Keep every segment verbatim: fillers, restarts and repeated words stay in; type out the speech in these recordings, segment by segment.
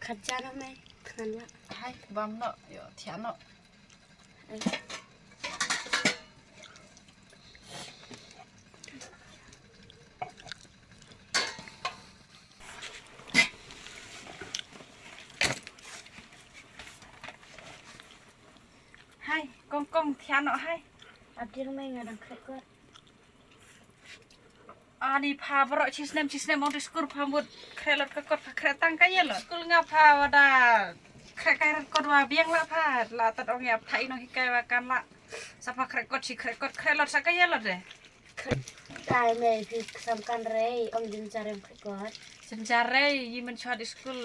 Khat jar mei, khnang la. Hai, bam noh, ïoh thiah noh. Hai, kong kong thiah noh hai. Ap dieng mei, nga dang khreh kot. Ani pha baroh shi snem shi snem ong ti skul pha mut khreh lot ka kot, pha khreh tang ka ïalot. Skul nga pha wada khreh kai rat kot wa biang la pha la tat ong ïa pha i nonghikai wa kan la. Sa pha khreh kot shi khreh kot khreh lot sa ka ïalot de. Dai mei phi sam kan rei ong jynjar em khreh kot. Jynjar rei yi men chwa di skul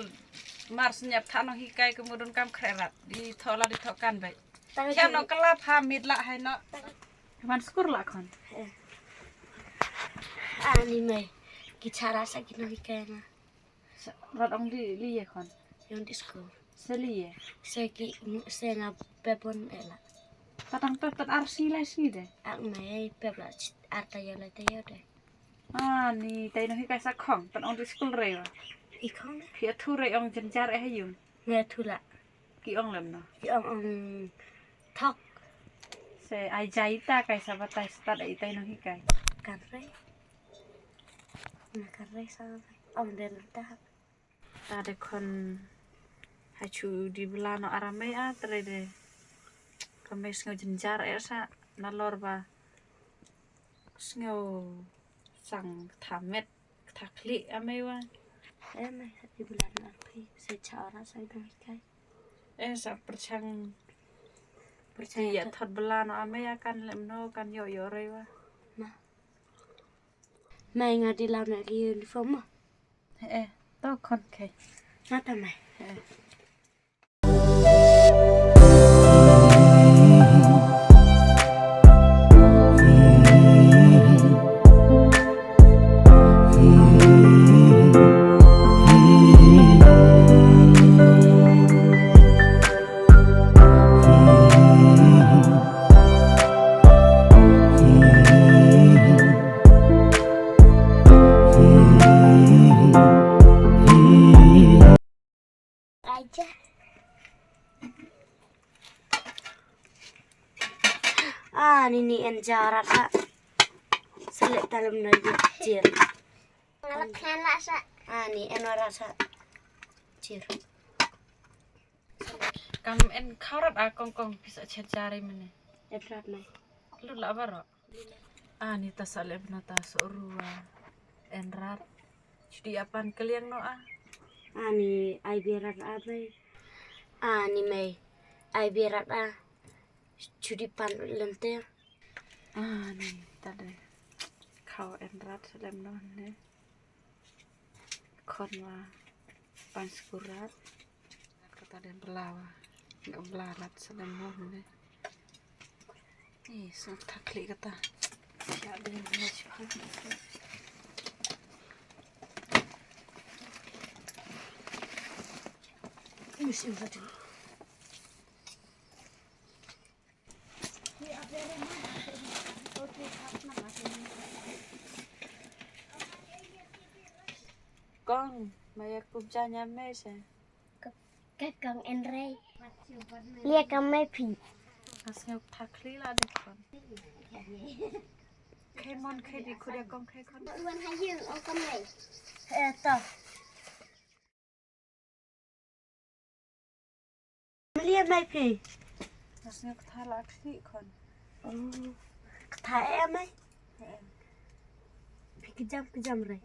mar sñiap tha nonghikai ka mut don kam khreh rat. Di tho la di tho kan bai. Tang thiah noh ka la pha mit la hai noh. Wan skur la khon. Ani mei ki chara sa ki nonghikai na. Rat ong li li ye khon. Yong di skur. Se li ye. Se ki se nga pep pon e la. Patang pep pat ar sngi lai sngi de. Ak mei pep la ar ta yo lai ta yo de. Ani tai nonghikai sa khong pat ong di skur re wa. I khong de. Phi athu re ong jynjar e ha yung. Nge thu la. Ki ong lem no. Ki ong ong thok. Se ai jai ta kai sa batai stad ai tai nonghikai. Kan rei. Na kan rei sa ong den ta. Ta de khon ha chu di bla no aramei a tre de. Ka mei sngew jynjar e sa na lor ba. Sngew sang tha met. Kata khlieh a mei wa. E mei sa ti bulan a phi se cha ora sa dong hikai. E sa perchang. Perchang ya thot belan a mei a kan lem no kan yo yo rei wa. Ma. Mei nga di lam na ki uniform ma. E to khon khei. Ma ta mei. E. Aja. Ah, ni ni en jarat ha. Selek talem na jir. Ngalak khan la sa. Ah, ni en warat sa. Jir. Kam en kharat a kong kong pisa chet jari mene. Etrat nai. Lu la baro. Ani ta sa lem na ta so ruwa en rat. Chudi apan keliang no a. Ani ai biarat a bai. Ani mei ai biarat a. Chudi pan lente. Ani ta de. Khaw en rat sa lem no ne. Khon wa pan skurat. Kata den bla wa. Nga bla rat sa den mo ne. Ni sung thakli kata. Ya den mo chwa. Musim kata. Kong, maya kup janya mesa. Ka kong en rei. Lia ka mei phi. As ngau thakli la de kong. Khei mon khei di kuda kong khei kong. Wan hayung ong ka mei. Eh ta. Meliam mai phi. Mas nga ktha la khli khon. Oh. Ktha e mai. Eh. Phi kejam kejam re.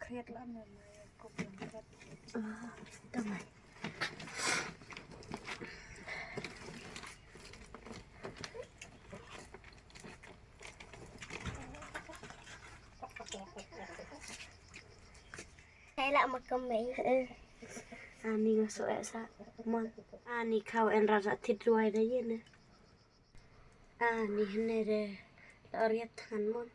Kriat la mai mai ko pun kriat. Oh, ta mai. Kai la ma ka mei. Eh. Ani nga so eh sa mon. Ani khaw en ra sa thit ruai da yin. Ani hne re la riat than mon.